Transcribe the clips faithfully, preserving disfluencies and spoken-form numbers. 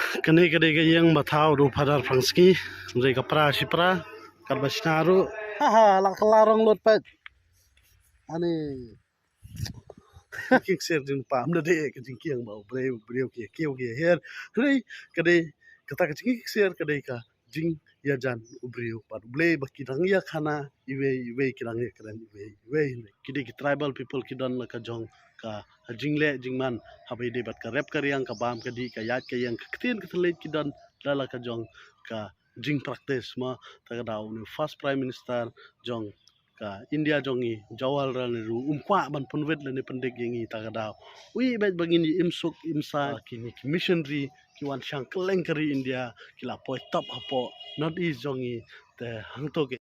Kane ka dei ka ïing ba thaw da u Phadar Phrang Sngi, dei ka pra shi pra, kat ba shna ruh. Ha ha, la ka la rong lut peit. Ani. Ki ksiar jingpam da dei ka jingkieng ba u briew, u briew ki kiew ki her. Hynrei ka dei kata ka jingkieng ksiar ka dei ka jingïajan u briew bad u Blei ba ki dang ïakhana iwei iwei, ki dang ïakren iwei iwei. Ki dei ki tribal people, ki don la ka jong ka jingleh jingman haba ïadei bad ka rep ka riang, ka bam ka dih, ka ïaid ka ïeng, ka ktien ka thylliej, ki don la la ka jong ka jingpractice. Ma ta ka daw u first prime minister jong ka India jong ngi, Jawaharlal Nehru, um kwah ban pynwit lane pyndik ïa ngi ta ka daw. U ïeit bad ba ngin ïa im suk im sa, kine ki missionary ki wan shang kylleng ka ri India, ki la poi top hapoh North East jong ngi. Te hangto ki.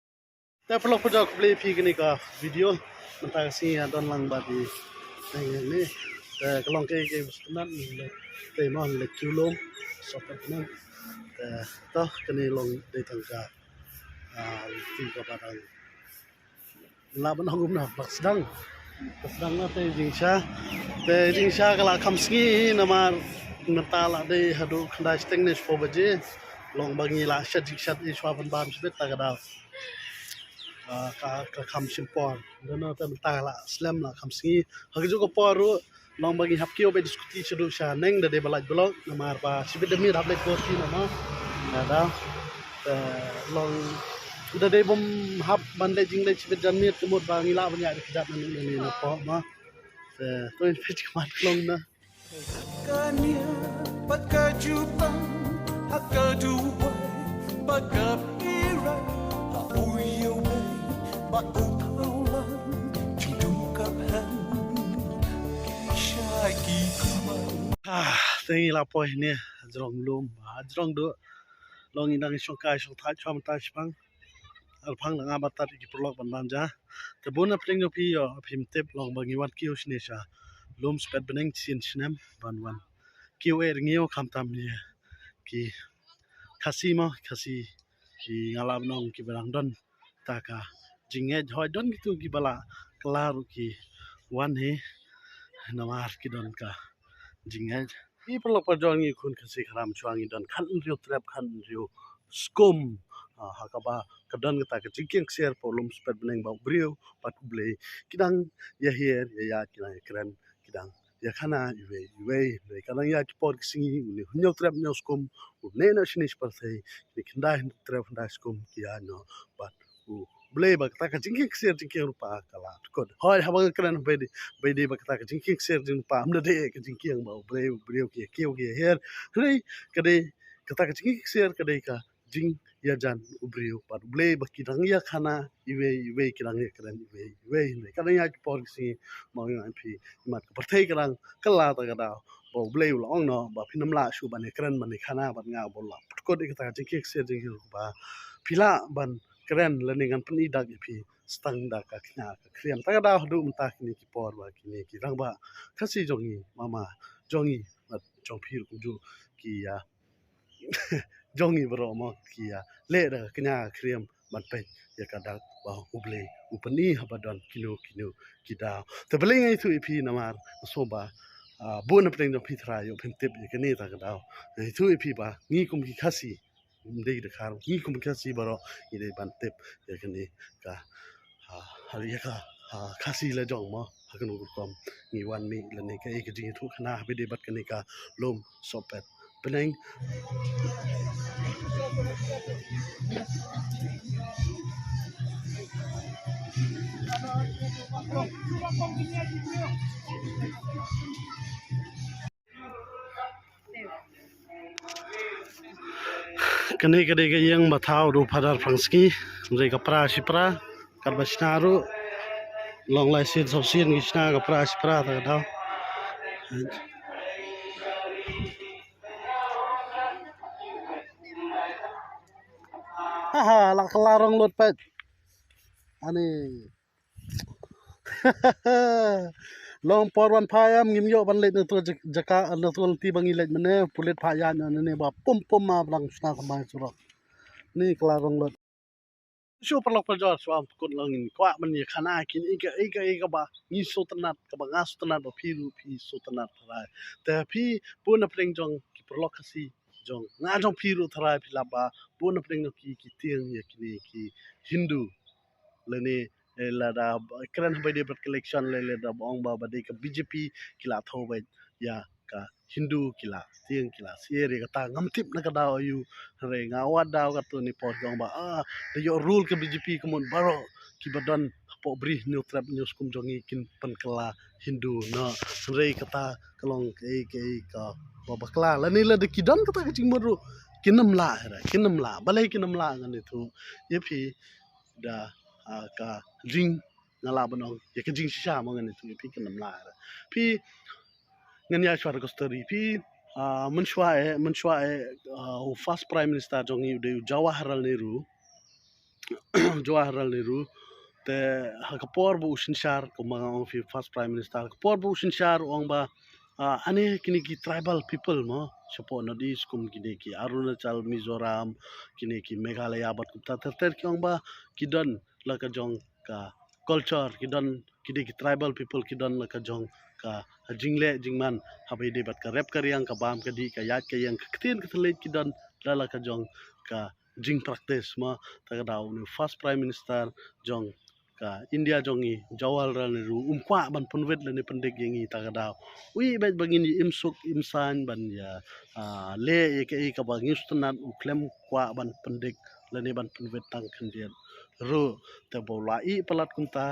Te paralok parajor, khublei phi kane ka video. Mynta ka sngi nga don lang bad i. Te ka long kaei kaei ba sngewtynnat, te mo leit kiew lum, sop pynang. Te to kane long dei tang ka, ah, lynti kaba dang lah ban ong kumno, bad sdang. Bad sdang na te jingsha. Te jingsha ka la kham sngi namar mynta la dei haduh khyndai shiteng ne shiphew baje. Long ba ngi la shet jingsha i shwa ban bam shibit ta ka daw. Ah, ka, ka kham shim por. Dano te mynta la slem la kham sngi. Ha kajuh ka por ruh long ba ngi hap kiew bad diskuti shaduh shaneng da dei ba lait blok namar ba shibit da miet hap leit por ki na ma. Ka daw. Eh, long da dei bym hap ban leit jingleit shibit janmiet, ka mut ba ngi lah ban ïaid da kjat na ngi na pok ma. Eh, to in peit ka mat long na. Ka nia bad ka jubang ha ka duwai bad ka pirai ha u ïew bei bad u thawlang jingdum ka phen ki shai ki kumang. Ah, te ngi la poi ne hajrong lum, hajrong duh. Long ngi dang shong kai shong thait shwa mynta shipang. Arphang da nga batat ki paralok ban ban ja. Te bun na pdeng jong phi ïoh phim tip long ba ngi wan kiew shane sha lum Spetbneng shisien snem ban wan kiew eh rngiew khamtam ïa ki Khasi mo, Khasi ki nga lah ban ong kiba dang don ta ka jingngeit, hooid don kito kiba la kylla ruh ki wan hi namar ki don ka jingngeit. Ki paralok parajor ngi khun Khasi Khram shuwa ngi don khathynriew trep, khathynriew skum. Ah, ha kaba ka don kata ka jingkieng ksiar hapoh lum Spetbneng ba u briew bad u Blei ki dang ïahiar ïaïaid, ki dang ïakren, ki dang ïakhana iwei iwei. Hynrei ka dang ïaid ki por ki sngi, une u hynñiew trep hynñiew skum u neh noh shane sha pyrthei, une khyndai trep khyndai skum ki ïaid noh bad u Blei ba kata ka jingkieng ksiar jingkieng rupa ka la dkut. Hooid, haba nga kren ba dei, ba dei ba kata ka jingkieng ksiar jingrupa, ym da dei ka jingkieng ba u briew, u briew ki ïa kiew ki ïa her. Hynrei ka dei kata ka jingkieng ksiar ka dei ka jingïajan u briew bad u Blei ba ki dang ïakhana iwei iwei, ki dang ïakren iwei iwei. Hynrei ka dang ïaid ki por ki sngi, ma nga ong ïa phi, imat ka pyrthei ka dang kylla ta ka daw ba u Blei u la ong noh ba phin ym lah shuh ban ïakren ban ïakhana bad nga, ba u la pynkut ïa kata ka jingkieng ksiar jingkieng rupa. Phi lah ban kren lane ngan pyni dak ïa phi stang da ka kñia ka khriam. Ta ka daw haduh mynta kine ki por ba kine ki rangbah Khasi jong ngi, mama jong ngi bad jong phi ruh kumjuh ki ïa jong ngi baroh mo ki ïa leh da ka kñia ka khriam ban peit ïa ka dak ba u Blei u pyni haba don kino kino ki daw. Te balei nga ïathuh ïa phi namar nga sngew ba, ah, bun na pdeng jong phi tharai ïoh phim tip ïa kane ta ka daw. Nga ïathuh ïa phi ba ngi kum ki Khasi, ym dei da Khar, ngi kum ki Khasi baroh ngi dei ban tip ïa kane ka, ha, ha ïa ka, ha, Khasi la jong mo, ha kano ka rukom ngi wan mih lane kaei ka jingïathuh khana haba ïadei bad kane ka lum Sohpetbneng. Kane ka dei ka ïing ba thaw da u Phadar Phrang Sngi, dei ka pra shi pra, kat ba shna ruh, long lai sien saw sien ki shna ka pra shi pra ta ka daw. Ha ha, la ka la rong lut peit. Ani. Long por wan phai em, ngim ïoh ban leit na tu jaka, na tu lynti ba ngi leit mynne, pulit phai ïa ngi ne ba pum pum ma blang shna ka mai surok. Ni ka la rong lut. Shu paralok parajor, shu am kut lang, ngin kwah ban ïa khana kine ïa ka, ïa ka, ïa ka ba ngi sngewtynnat, kaba nga sngewtynnat, ba phi ruh phi sngewtynnat tharai. Te phi bun na pdeng jong ki paralok Khasi jong nga jong phi ruh tharai phi lap ba bun na pdeng jong ki ki tieng ïa kine ki Hindu. Lane eh, lada kren haba dei bad ka election lane lada ba ong ba ba dei ka B J P ki la thoh ba ïa ka Hindu ki la tieng ki la syier ïa kata ngam tip na ka daw aïu. Hynrei nga wad daw katto katne por ki ong ba ah da ïoh rule ka B J P ka mut baroh kiba don hapoh Bri Hynñiewtrep Hynñiewskum jong ngi kin pynkylla Hindu na. Hynrei kata ka long kaei kaei kaba bakla lane lada ki don kata ka jingmut ruh kin ym lah hynrei kin ym lah balei kin ym lah ngan ïathuh ïa phi da ah, ka jing nga lah ban ong ïa ka jingshisha mo ngan ïathuh ïa phi kin ym lah hynrei phi ngan ïa shuwa ka story phi ah, mynshuwa eh mynshuwa eh ah, u first prime minister jong ngi u dei u Jawaharlal Nehru. Jawaharlal Nehru te ha ka por ba u synshar kumba nga ong phi first prime minister ha ka por ba u synshar u ong ba ah, ane kine ki tribal people mo shapoh North East kum kine ki Arunachal, Mizoram, kine ki Meghalaya bad kumta ter ter ki ong ba ki don la ka jong ka culture ki don ki dei ki tribal people ki don la ka jong ka jingleh jingman haba ïadei bad ka rep ka riang ka bam ka dih ka ïaid ka ïeng ka ktien ka thylliej ki don la la ka jong ka jing practice mo. Ta ka daw une u first prime minister jong ka India jong ngi Jawaharlal Nehru um kwah ban pynwit lane pyndik ïa ngi ta ka daw. U ïeh beit ba ngin ïa im suk im saiñ ban ïa ah, leh ïa kaei kaba ngi sngewtynnat u khlem kwah ban pyndik lane ban pynwit tang khyndiat ruh. Te ba u la ïeh palat kumta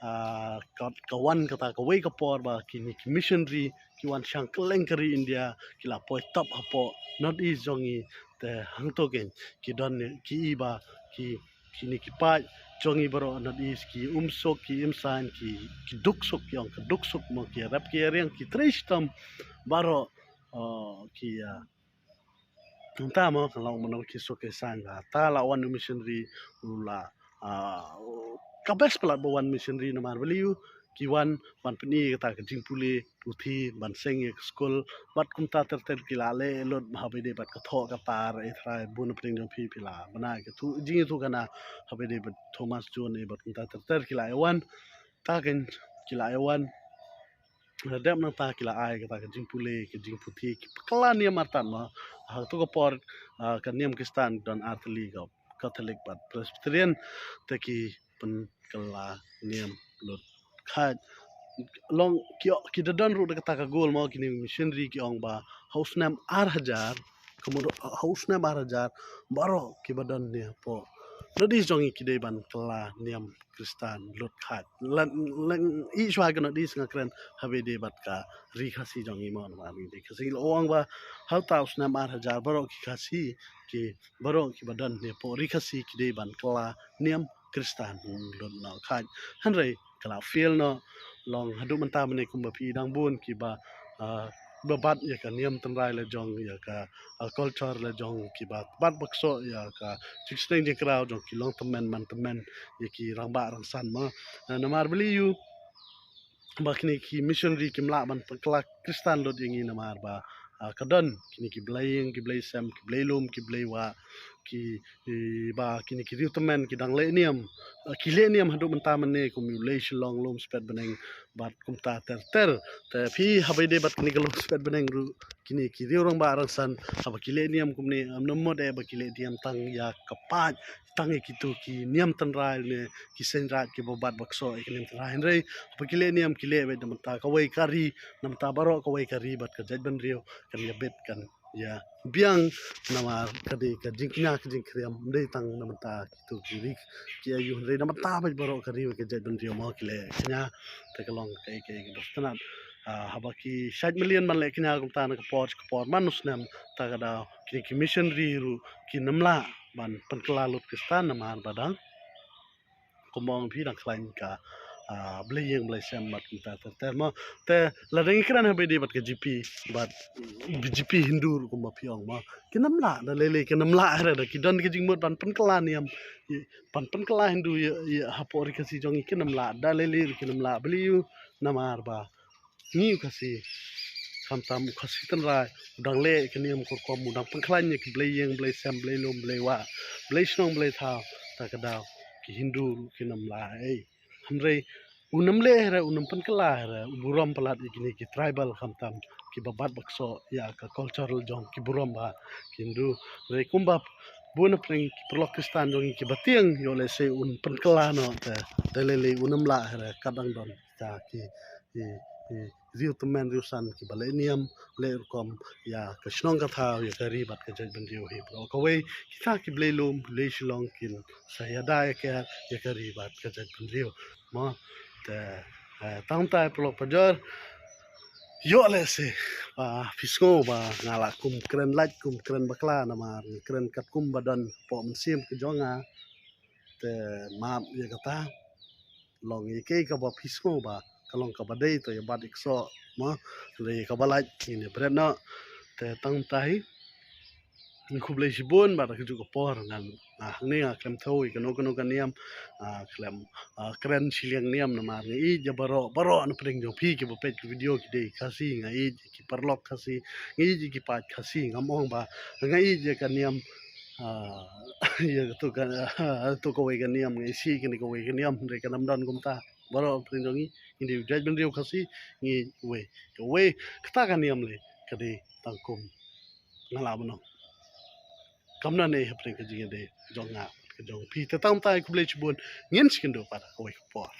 ah, ka, ka wan kata kawei ka por ba kine ki missionary ki wan shang kylleng ka ri India ki la poi top hapoh North East jong ngi. Te hangto kein ki don ki i ba ki kine ki paid jong ngi baroh North East ki um suk ki im saiñ ki ki duk suk ki ong ka duk suk mo ki rep ki riang ki trei shitom baroh ah, ki ah, Mynta mo ka long mano ki suk ki saiñ ba ta la wan u missionary u la ah, ka best palat ba wan missionary namar balei u ki wan ban pyni kata ka jingpule puthi ban seng ïa ka skul bad kumta ter ter ki la leh lut haba dei bad ka thoh ka tar eh trai bun pdeng jong phi phi la bana ka tu jingïathuh khana haba dei bad Thomas Jones eh bad kumta ter ter ki la ïa wan ta kein ki la ïa wan. Dep nangta ki la ai kata ka jingpule ka jingputhi ki pynkylla niam artat mo ha tu ka por ah, ka niam Khristan don artylli ka Catholic bad Presbyterian te ki pynkylla niam lut khait long ki ki da don ruh da kata ka gol mo kine missionary ki ong ba ha u snem ar hajar ka mut ha u snem ar hajar baroh kiba don ne hapoh North East jong ngi ki dei ban kylla niam Khristan lut khait. Lan lan i shwa ka North East nga kren haba dei bad ka ri Khasi jong ngi mo namar ri Khasi la ong ba ha uta u snem ar hajar baroh ki Khasi ki baroh kiba don ne hapoh ri Khasi ki dei ban kylla niam Khristan lut noh khait. Hynrei ka la fail noh long haduh mynta mynne kumba phi dang bun kiba ah, ba bat ïa ka niam tynrai la jong ïa ka ah, culture la jong kiba bat bakso ïa ka jingsneng jingkraw jong ki long tymmen man tymmen ïa ki rangbah rangsan mo. Ah, namar balei u ba kine ki missionary kim lah ban pynkylla Khristan lut ïa ngi namar ba ah, ka don kine ki blei ïing ki blei sem ki blei lum ki blei wah ki ba kine ki riew tymmen ki dang leh niam ah, ki leh niam haduh mynta mynne kum u lei Shillong Lum Spetbneng bad kumta ter ter. Te phi haba dei bad kine ka Lum Spetbneng ruh kine ki riew rangbah rangsan haba ki leh niam kumne am namot eh ba ki leh niam tang ïa ka paid tang ïa kitu ki niam tynrai ne ki seng raid kiba bat bakso ïa ki niam tynrai hynrei haba ki leh niam ki leh beit namar ta kawei ka ri namar ta baroh kawei ka ri bad ka jaitbynriew kan ïa bit kan ïa biang namar ka dei ka jingkñia ka jingkriam dei tang namar ta kitu ki ri ki ayu hynrei namar ta bad baroh ka ri ka jaitbynriew mo ki leh kñia. Te ka long kaei kaei kaba sngewtynnat ah, haba ki shait million ban leh kñia kumta na ka por ka por man u snem ta ka daw kine ki missionary ruh kin ym lah ban pynkylla lut Khristan namar ba dang kumba ong phi dang khlaiñ ka ah, blei ïing blei sem bad kumta ter ter mo. Te la dang kren haba dei bad ka G P bad B J P Hindu ruh kumba phi ong mo kin ym lah da lei lei kin ym lah hynrei da ki don ka jingmut ban pynkylla niam ban pynkylla Hindu ïa hapoh ri Khasi jong ngi kin ym lah da lei lei ruh kin ym lah balei u namar ba ngi u Khasi khamtam u Khasi tynrai u dang leh ka niam ka rukom u dang pynkhlaiñ ïa ki blei ïing blei sem blei lum blei wah blei shnong blei thaw ta ka daw ki Hindu ruh kin ym lah ei. Hynrei u nam leh hynrei u nam pynkylla hynrei u burom palat ïa kine ki tribal khamtam kiba bat ba ksoh ïa ka cultural jong ki burom ba kin duh. Re kumba bun na pdeng ki paralok Khristan jong ngi kiba tieng ïoh lehse un pynkylla noh te, te lei lei un ym lah re kat dang don kita ki, ki, ki riew tymmen riew san kiba leh niam leh rukom ïa ka shnong ka thaw ïa ka ri bad ka jaitbynriew hi bro. Kawei kita ki Blei lum Blei Shillong kin sa ïada ïa ka, ïa ka ri bad ka jaitbynriew. Mo te, eh, tang tai paralok pajor. Ïoh lehse ba phi sngew ba nga la kum kren lait kum kren bakla namar kren katkum ba don hapoh mynsiem ka jong nga. Te map ïa kata. Long ïa kaei kaba phi sngew ba ka long kaba dei to ïa bat ïa ksoh mo. Hynrei kaba lait ngin ïa bret noh. Te tang tai. Khublei shibun bad ha kajuh ka por ngan, ah, hangne nga khlem thew ïa kano kano ka niam, ah, khlem, ah, kren shiliang niam namar nga ïeit ïa baroh baroh na pdeng jong phi kiba peit ka video ki dei Khasi, nga ïeit ïa ki paralok Khasi, nga ïeit ïa ki paid Khasi, ngam ong ba nga ïeit ïa ka niam, ah, ïa kato ka, to kawei ka niam, nga isih kane kawei ka niam, hynrei kan ym don kumta. Baroh na pdeng jong ngi ngi dei u jaitbynriew Khasi, ngi wei kawei kata ka niam lei ka dei tang kum nga la ban ong. Kam don ei hapdeng ka jingïadei jong nga ka jong phi. Te tang tai khublei shibun. Ngin sa ïakynduh pat ha kawei ka por.